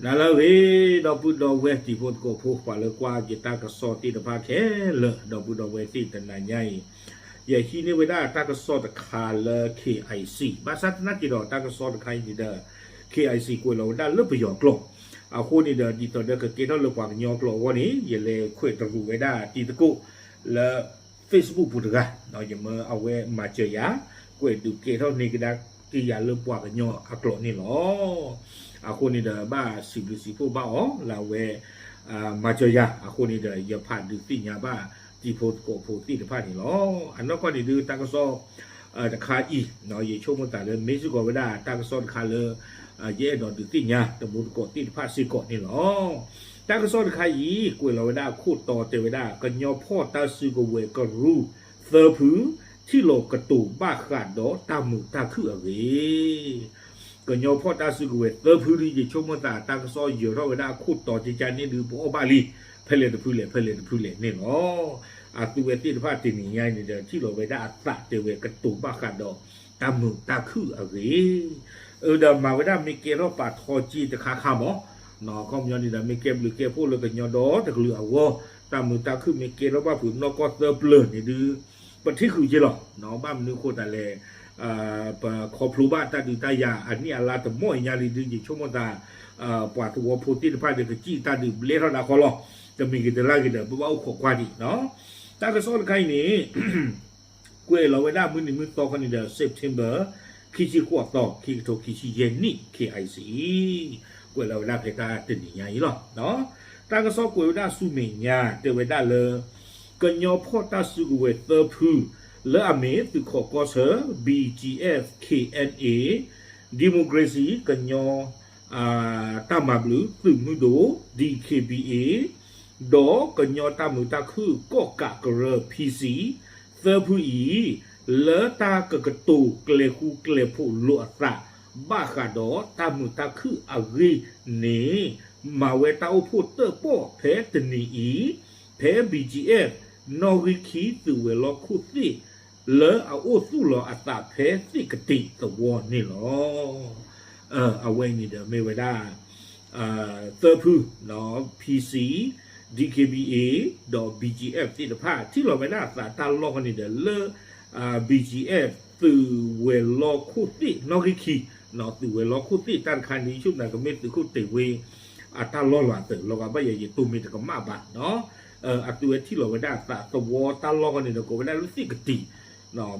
နၤလၢအဂ့ၤ ဒီပုၢ်ဒီဝဲၢ်တံၤဖိသကိးဖိ ပှၤလၢကွၢ်ယတၢ်ကစီၣ်သ့ၣ်တဖၣ်ခဲလၢာ် ဒီပုၢ်ဒီဝဲၢ်သ့ၣ်တနၤညါအံၤ, ယဟံးန့ၢ်ဝဲဒၣ်တၢ်ကစီၣ်တခါလၢ K I C ဘၣ်ဆၣ်သနာ်က့ဒီးတၢ်ကစီၣ်တခါအံၤန့ၣ်ဒီး K I C ကွဲးလီၤဝဲဒၣ်လၢပယီၤကျိာ်, အဃိန့ၣ်ဒီး ဒ်သိးဒီးကကဲထီၣ်လၢပှၤကညီကျိာ်အဂီၢ်န့ၣ် ယလဲၤခွဲးတရူးဝဲဒၣ်တံၤသကိးလၢ Facebook ပူၤတဂၤ, ယမၢအဝဲမၤစၢၤယၤ, ကွဲးဒုးကဲထီၣ်န့ၢ်ကဒါက့ၤယၤလၢပှၤကညီအကျိာ်န့ၣ်လီၤ. အဃိန့ၣ်ဒီး ဘၣ်စံးဘျုးစံးဖှိၣ်ဘၣ်အီၤလၢအဝဲ မၤစၢၤယၤ, အဃိန့ၣ်ဒီး ယဖးဒုးသ့ၣ်ညါဘၣ်တံၤဖိသကိးဖိသ့ၣ်တဖၣ်န့ၣ်လီၤ. အနီၢ်ကီၢ်န့ၣ်ဒုး တၢ်ကစီၣ်တခါအံၤ ယဆိကမိၣ်သးလၢမ့ၢ်စ့ၢ်ကီးဝဲဒၣ်တၢ်ကစီၣ်တခါလၢ ယအဲၣ်ဒိးဒုးသ့ၣ်ညါတံၤဖိသကိးသ့ၣ်တဖၣ်စ့ၢ်ကီးန့ၣ်လီၤ. တၢ်ကစီၣ်တခါအံၤ ကွဲးလီၤဝဲဒၣ်အခိၣ်တီတဲဝဲဒၣ် ကညီဖီၣ်တၢ်စုကဝဲၤကရူၢ်သၢဖု ထံၣ်လိာ်ကတိၤဘၣ်ဃးဒီးတၢ်မုာ်တၢ်ခုၣ်အဂ့ၢ် ကညီဖီၣ်တၢ်စုကဝဲၤသၢဖုဒုး ယဆိကမိၣ်သးတၢ်ကစီၣ်ယၢၤထီၣ်ဝဲဒၣ်အခိၣ်တီကကန့ၣ်ဒုး ပအီၣ်ဘၣ်လံ ဖဲလဲၣ်တဖုလဲၣ် ဖဲလဲၣ်တဖုလဲၣ်န့ၣ်လီၤ. အသုဝဲသ့ၣ်တဖၣ်တနံၤညါအံၤန့ၣ်ဒီး ထံၣ်လီၤဝဲဒၣ်အသးတဲဝဲကတိၤဘၣ်ဃးဒီးတၢ်မုာ်တၢ်ခုၣ်အဂ့ၢ် ဒီးမၤဝဲဒၣ်မ့ၢ်ကဲထီၣ်ပာ်ထီက့တခါခါမး, ခီပညီန့ၣ်ဒီး မ့ၢ်ကဲဘျုးကဲဖှိၣ်လၢကညီဒီတကလုာ်အဂီၢ်, တၢ်မုာ်တၢ်ခုၣ်မ့ၢ်ကဲထီၣ်ဘၣ်ဖုးနီၢ်ကီၢ်သၢပျၢၤန့ၣ်ဒုး ပထံၣ်ဃုာ်က့လီၤ. ဘၣ်မနုၤအဃိသတးလဲၣ်, ပခီဖျိဘၣ်တၢ်ဒုးတၢ်ယၤအနံၣ်အလါတမီၢ်အံၤညါလံဒုး ယဆိကမိၣ်သး ပှၤသဝီဖိသ့ၣ်တဖၣ်ဒီး ကစံၣ်တၢ်ဒုးဘျဲထီၣ်ဒၣ်ခီလီၤ. တမံၤဂ့ၤတလါဂ့ၤဒီး ပဘၣ်အိၣ်ခိးကွၢ်ဒံး တၢ်ကစီၣ်တခါအံၤန့ၣ် ကွဲးလီၤဝဲဒၣ်မုၢ်နံၤမုၢ်သီခီန့ၣ်ဒီး September ခံဆံဃိးသီ ခံကထိခံဆံယဲၢ်နံၣ် K I C ကွဲးလီၤဝဲဒၣ်ဖဲတၢ်တနံၤညါအံၤလီၤ. တၢ်ကစီၣ်ကွဲးဝဲဒၣ်ဆူမဲာ်ညါ တဲဝဲဒၣ်လၢ ကညီဖီၣ်တၢ်စုကဝဲၤသၢဖု လၢအမ့ၢ်သုးခိးကီၢ်ဆၢ B G F K N A, Democracy ကညီ တၢ်မၤဘျုးသုးမုၢ်ဒိၣ် D K B A ဒီးကညီတၢ်မုာ်တၢ်ခုၣ်ကီၣ်ကးကရၢ P C သၢဖုအံၤ လၢတၢ်ကကတိၤကျဲၤဃူကျဲၤဖိးလိာ်အသး ဘၣ်ဃးဒီးတၢ်မုာ်တၢ်ခုၣ်အဂ့ၢ်န့ၣ် မၤဝဲတၢ်အိၣ်ဖှိၣ်တၢၣ်ပီၣ်ဖဲတနံၤအံၤ ဖဲ B G F နီၣ်ဂံၢ်ခံသုးဝဲၤလီၢ်ခိၣ်သ့ၣ် လၢအအိၣ်သူၣ်လီၤအသးဖဲသ့ၣ်ကတ့ၢ်သဝီန့ၣ်လီၤ. အဝဲအံၤန့ၣ်ဒီးမ့ၢ်ဝဲဒၣ် သၢဖု P C, D K B A ဒီး B G F သ့ၣ်တဖၣ် ထံၣ်လီၤဝဲဒၣ်အသးတၢ်လီၢ်ဃီန့ၣ်ဒီးလၢ B G F သုးဝဲၤလီၢ်ခိၣ်သ့ၣ်နီၣ်ဂံၢ်ခံ, သုးဝဲၤလီၢ်ခိၣ်သ့ၣ်တၢ်တခါန့ၣ် ယဆိကမိၣ်သးကမ့ၢ်သုးခိၣ်တ့ၢ်ဝ့ အတၢ်လီၢ်လီၤအသး လီၤဂာ်ဘၣ်ယဲ ယတိၢ်မ့ၢ်တကမၣ်ဘၣ် အသုးဝဲထံၣ်လီၤဝဲဒၣ်အသးသဝီတၢ်လီၢ်ဃီန့ၣ်ဒီး ကိးဝဲဒၣ်လၢသ့ၣ်ကတ့ၢ်,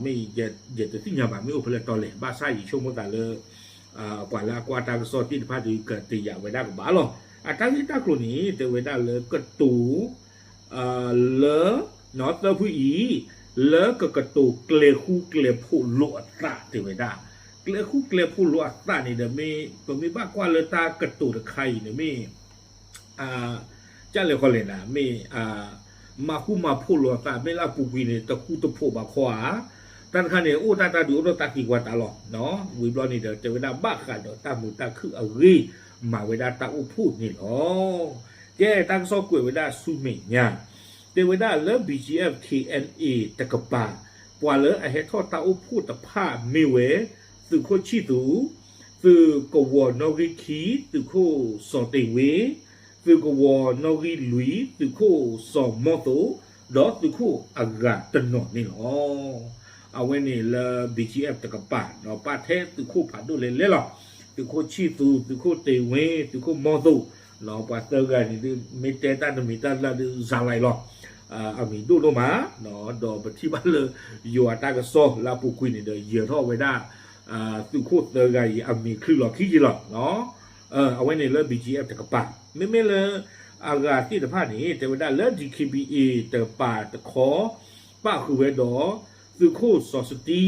မ့ၢ်ယတသ့ၣ်ညါဘၣ် မ့ၢ်အိၣ်ဖဲလဲၣ်တီလဲၣ် ဘၣ်ဆၣ်ယဆိကမိၣ်သးလၢ ပှၤလၢအကွၢ်တၢ်ကစီၣ်သ့ၣ်တဖၣ်ဒီး ကတယာ်ဝဲဒၣ်ကဘၣ်လီၤ. အတၢ်ဂ့ၢ်တၢ်ကျိၤန့ၣ် တဲဝဲဒၣ်လၢကတိၤ လၢ သၢဖုအံၤ လၢကကတိၤကျဲၤဃူကျဲၤဖိးလိာ်အသးတဲဝဲဒၣ်, ကျဲၤဃူကျဲၤဖိးလိာ်အသးန့ၣ်ဒီးမ့ၢ် ပမ့ၢ်ဘၣ်ကွၢ်လၢတၢ်ကတိၤတခါအံၤန့ၣ်မ့ၢ် ကလဲၤဃီလဲၣ်နၤ မ့ၢ် မၤဃူမၤဖိးလိာ်အသး မ့ၢ်လၢအပူၤကွံာ်န့ၣ် တဃူတဖိးဘၣ်ခီဧါ, တၢ်တခါန့ၣ် အိၣ်တၢ်တၢ်ဒုးအိၣ်ဒီးတၢ်သံကွၢ်တၢ်လီၤ, ဝံၤဘျီန့ၣ်ဒီး တဲဝဲဒၣ်ဘၣ်ဃးဒီးတၢ်မုာ်တၢ်ခုၣ်အဂ့ၢ် မၤဝဲဒၣ်တၢ်အိၣ်ဖှိၣ်န့ၣ်လီၤ. ကဲ တၢ်ကစီၣ်ကွဲးဝဲဒၣ်ဆူမဲာ်ညါ တဲဝဲဒၣ်လၢ B G F K N A တကပၤ ပှၤလၢအဟဲထီၣ်တၢ်အိၣ်ဖှိၣ်တဖၣ်မ့ၢ်ဝဲ သုးခိၣ်ဆံၣ်သူ, သုးကဝီၤနီၣ်ဂံၢ်ခံ သုးခိၣ်စီၤတ့ၢ်ဝ့, သုးကဝီၤနီၣ်ဂံၢ်လွံၢ် သုးခိၣ်စီၤမီၢ်သိး, ဒီးသုးခိၣ်အဂၤတနီၤန့ၣ်လီၤ. အဝဲန့ၣ်လၢ B G F တကပၤ ပာ်ထဲသုးခိၣ်ဖးဒိၣ်လဲၣ်လဲၣ်လီၤ. သုးခိၣ်ဆံၣ်သူ, သုးခိၣ်တ့ၢ်ဝ့, သုးခိၣ်မီၢ်သိး, ပှၤသၢဂၤန့ၣ်ဒုး မ့ၢ်တဲတၢ်တမံၤတၢ်လၢ်ဒုး စၤလီၤလီၤ. အမံၤဒိၣ်ဒိၣ်မး, ဒီးပထံၣ်ဘၣ်လၢ ယွၤတၢ်ကစီၣ်လၢအပူၤကွံာ်န့ၣ်ဒီး ယၢၤထီၣ်ဝဲဒၣ် သုးခိၣ်သၢဂၤအံၤ အမံၤချုးလီၤခံက့ၤလီၤ. အဝဲန့ၣ်လၢ B G F တကပၤ, မ့မ့ၢ်လၢ အဂၤသ့ၣ်တဖၣ်န့ၣ် တဲဝဲဒၣ်လၢ D K B A တကပၤတခီ ပၣ်ဃုာ်ဝဲဒီး သုးခိၣ်စီၤစတံ,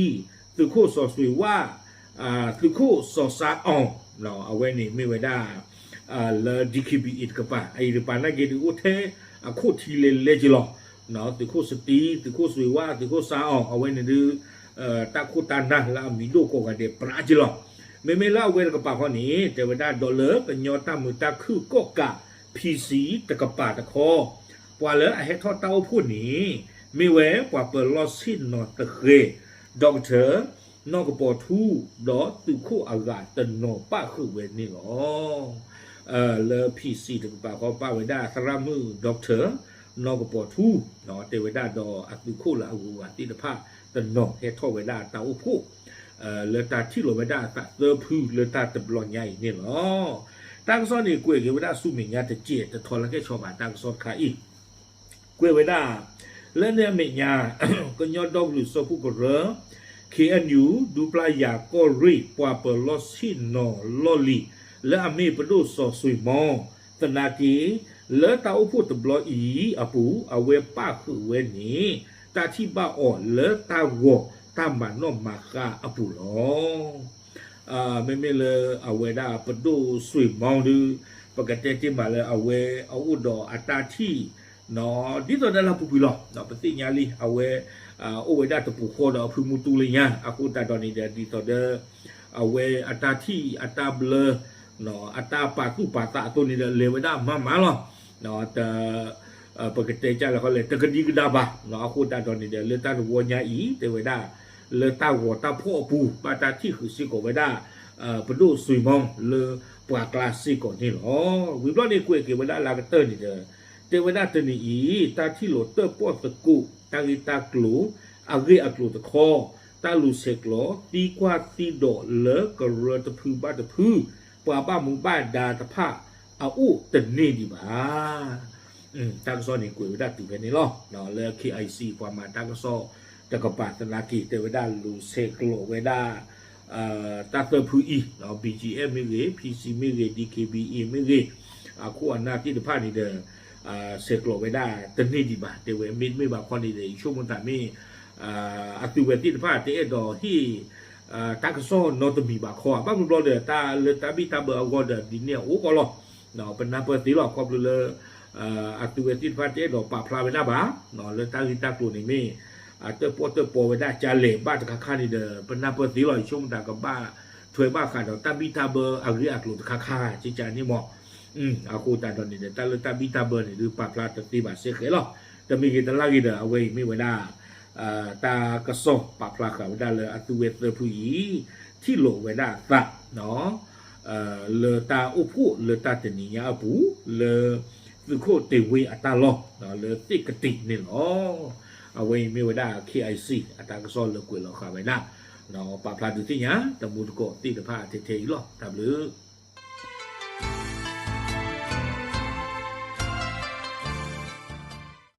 သုးခိၣ်စီၤစွ့ၤဝၣ်, သုးခိၣ်စီၤစါအီၤ, အဝဲန့ၣ်မ့ၢ်ဝဲဒၣ် လၢ D K B A တကပၤ, အအံၤတကပၤနာ်က့ဒုးအိၣ်ထဲအခိၣ်ထံလဲၤလဲၤက့ၤလီၤ. သုးခိၣ်စတံ, သုးခိၣ်စွ့ၤဝၣ်, သုးခိၣ်စါအီၤ, အဝဲန့ၣ်ဒုး တၢ်ခိၣ်တၢ်နၢ်လၢအမံၤဒိၣ်ကိးဂၤဒဲးပြးက့ၤလီၤ. မ့မ့ၢ်လၢအဝဲတကပၤဃီန့ၣ် တဲဝဲဒၣ်ဒီးလၢကညီတၢ်မုာ်တၢ်ခုၣ်ကီၣ်ကး P C တကပၤတခီ ပှၤလၢအဟဲထီၣ်တၢ်အိၣ်ဖှိၣ်န့ၣ် မ့ၢ်ဝဲပှၤပၢၤလီၢ်ဆ့ၣ်နီၤသဃဲၤ Doctor နီၢ်ကပီၤထူ ဒီးသုးခိၣ်အဂၤတနီၤပၣ်ဃုာ်ဝဲန့ၣ်လီၤ. လၢ P C တကပၤဃီ ပာ်ဝဲဒၣ်သရၣ်မုၣ် Doctor နီၢ်ကပီၤထူ တဲဝဲဒၣ်ဒီးအသုးခိၣ်လၢအဂုၤအဂၤသ့ၣ်တဖၣ်တနီၤ ဟဲထီၣ်ဝဲဒၣ်တၢ်အိၣ်ဖှိၣ် လၢတၢ်ထံၣ်လိာ်ဝဲဒၣ်အသးသၢဖုလၢတၢ်တဘျီညါအံၤန့ၣ်လီၤ. တၢ်ကစီၣ်န့ၣ် ကွဲးက့ၤဝဲဒၣ်ဆူမဲာ်ညါတစဲး တထီလၢကဲဆီဘၣ် တၢ်ကစီၣ်တခါအံၤ ကွဲးဝဲဒၣ် လၢန့ၣ်အမဲာ်ညါ ကညီဒီကလုာ်စၢဖှိၣ်ကရၢ K N U ဒူပျၢ်ယၤကီၢ်ရ့ၣ် ပှၤပၢၤလီၢ်ဆ့ၣ်နီၤလီၢ်လံၤ လၢအမ့ၢ်ပဒိၣ်စီၤစွ့ၤမီ သနာ်က့ လၢတၢ်အိၣ်ဖှိၣ်တဘျီအံၤအပူၤ အဝဲပၣ်ဃုာ်ဝဲန့ၣ် တၢ်ထံၣ်ဘၣ်အီၤလၢတၢ်ဂီၤတၢ်မၤနီၣ်မၤဃါအပူၤလီၤ. မ့မ့ၢ်လၢအဝဲဒၣ်ပဒိၣ်စွ့ၤမီဒီး ပကတဲတ့ၢ်မးလၢအဝဲအအိၣ်ဒီးအတၢ်ထံၣ် ဒ်သိးဒီးလၢပူၤကွံာ်လီၤ. ပသ့ၣ်ညါလံ အဝဲ အိၣ်ဝဲဒၣ်တပူၤဃီဒီးအဖုမူတူလၢညါ အဃိသတးဒီးန့ၣ်ဒီး ဒ်သိးဒီး အဝဲအတၢ်ထံၣ်အတၢ်ဘျၢ အတၢ်ပာ်သူၣ်ပာ်သးအသိးန့ၣ်ဒီး လဲၤဝဲဒၣ်မၤမၤလီၤ. ပကတဲကလဲၣ်ဃီလဲၣ် တကဒံကဒါဘၣ်. အဃိသတးဒီးန့ၣ်ဒီး လၢတၢ်တဝီညါအံၤ တဲဝဲဒၣ် လၢတၢ်ဂီၤတၢ်ဖှီၣ်အပူၤ ဘၣ်တၢ်ထံၣ်ဃုာ်စ့ၢ်ကီးဝဲဒၣ် ပဒိၣ်စွ့ၤမီလၢပှၤကျါစ့ၢ်ကီးန့ၣ်လီၤ. ဝံၤဘျီန့ၣ် ကွဲးက့ၤဝဲဒၣ်လၢကတၢၢ်န့ၣ်ဒီး တဲဝဲဒၣ်တနံၤအံၤ တၢ်ထံၣ်လိာ်တၢၣ်ပီၣ်သကိး တၢ်ဂ့ၢ်တၢ်ကျိၤ အဂ့ၢ်အကျိၤတခီ တၢ်လူၤဆဲးကျိး သံကွၢ်သံဒိးလၢကရၢတဖုဘၣ်တဖု ပှၤဘၣ်မူဘၣ်ဒါတဖၣ် အအိၣ်တန့ၢ်ဒံးဘၣ်. တၢ်ကစီၣ်န့ၣ်ကွဲးဝဲဒၣ်တုၤဖဲန့ၣ်လီၤ. လၢ K I C ပှၤမၤတၢ်ကစီၣ်တကပၤသနာ်က့ တဲဝဲဒၣ်လူၤဆဲးကျိးဝဲဒၣ် တၢ်သၢဖုအံၤ B G F မ့ၢ်ဂ့ၤ P C မ့ၢ်ဂ့ၤ D K B A မ့ၢ်ဂ့ၤ အခိၣ်အနၢ်သ့ၣ်တဖၣ်န့ၣ်ဒီး ဆဲးကျိးဝဲဒၣ်တန့ၢ်ဒံးဘၣ် တဲဝဲ မ့တမ့ၢ်ဘၣ်ခီန့ၣ်ဒီး ယဆိကမိၣ်သးမ့ၢ် အသုဝဲသ့ၣ်တဖၣ်တအဲၣ်ဒိးဟ့ၣ် တၢ်ကစီၣ်နီတမံၤဘၣ်ခီ ဘၣ်မနုၤဘျီဒီး တၢ်လၢတၢ်ဘံၣ်တၢ်ဘၢအဂီၢ်ဒီး ဒ်န့ၣ်အအိၣ်ကီးလီၤ. ပနၢ်ပၢၢ်သ့လီၤ ခီဖျိလၢ အသုဝဲသ့ၣ်တဖၣ်တအဲၣ်ဒိးပာ်ဖျါဝဲဒၣ်ဘၣ် လၢတၢ်ဂ့ၢ်တၢ်ကျိၤန့ၣ်မ့ၢ် အတၢၣ်ပီၣ်တၢၣ်ပီဝဲဒၣ်ကလဲာ်ဘၣ်တခါခါန့ၣ်ဒီး ပနၢ်ပၢၢ်သ့လီၤ ယဆိကမိၣ်တၢ်ကဘၣ်ထွဲဘၣ်ဃးဒီးတၢ်ဘံၣ်တၢ်ဘၢအဂ့ၢ်အကျိၤတခါခါ ကကန့ၣ်မး အဃိသတးဒီးန့ၣ်ဒီး တၢ်လၢတၢ်ဘံၣ်တၢ်ဘၢန့ၣ်ဒုး ပာ်ဖျါတသ့ဘၣ်စ့ၢ်ကီးလီၤ. တမံၤဂ့ၤတလါဂ့ၤဒီး အဝဲအံၤမ့ၢ်ဝဲဒၣ် တၢ်ကစီၣ်ပာ်ဖျါဃာ်ဝဲဒၣ်လၢအသုဝဲသၢဖုအံၤ ထံၣ်လိာ်ဝဲဒၣ်အသး လၢတၢ်အိၣ်ဖှိၣ်လၢတၢ်တနံၤညါအပူၤ လၢသုးခိၣ်တ့ၢ်ဝ့အတၢ်လီၢ် လၢသ့ၣ်ကတ့ၢ်န့ၣ်လီၤ. အဝဲအံၤမ့ၢ်ဝဲဒၣ် K I C အတၢ်ကစီၣ်လၢကွဲးလီၤဃာ်ဝဲဒၣ် ပာ်ဖျါဒုးသ့ၣ်ညါ တမူတကိးသ့ၣ်တဖၣ်ထဲထဲအံၤလီၤ. တၢ်ဘျုး